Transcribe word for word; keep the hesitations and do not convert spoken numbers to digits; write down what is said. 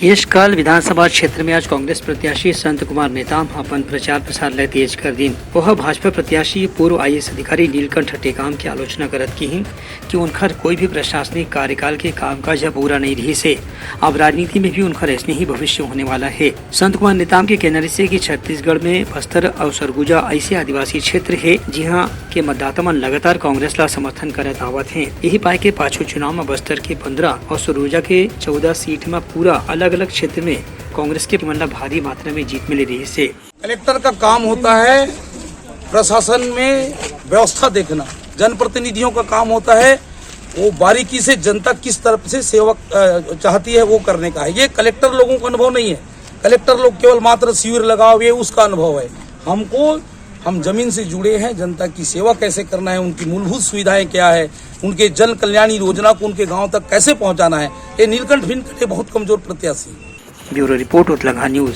यशकाल विधानसभा क्षेत्र में आज कांग्रेस प्रत्याशी संत कुमार नेताम अपन प्रचार प्रसार ला तेज कर दिन। वह भाजपा प्रत्याशी पूर्व आईएएस अधिकारी नीलकंठ टेकाम की आलोचना करत किहिन कि उनखर कोई भी प्रशासनिक कार्यकाल के कामकाज ह पूरा नहीं रहिस हे। अब राजनीति में भी उनखर ऐसने ही भविष्य होने वाला है। संत कुमार नेताम के कहना रहिस हे कि छत्तीसगढ़ में बस्तर और सरगुजा ऐसे आदिवासी क्षेत्र हे, जिहां के मतदाता मन लगातार कांग्रेस ला समर्थन करत आवत हें। यही पाए के पाछू चुनाव में बस्तर के पंद्रह और सरगुजा के चौदह सीट में पूरा अलग-अलग क्षेत्र में कांग्रेस के मन ला भारी मात्रा में जीत मिले रहिस हे। कलेक्टर का काम होता है प्रशासन में व्यवस्था देखना, जनप्रतिनिधियों का काम होता है वो बारीकी से जनता किस तरफ से सेवा, अ, चाहती है, वो करने का है। ये कलेक्टर लोगों का अनुभव नहीं है। कलेक्टर लोग केवल मात्र शिविर लगाओ, ये उसका अनुभव है। हमको, हम जमीन से जुड़े हैं, जनता की सेवा कैसे करना है, उनकी मूलभूत सुविधाएं क्या है, उनके जन कल्याण योजना को उनके गांव तक कैसे पहुंचाना है, ये नीलकंठ भिनकट बहुत कमजोर प्रत्याशी है। Bureau report, Utlangha news.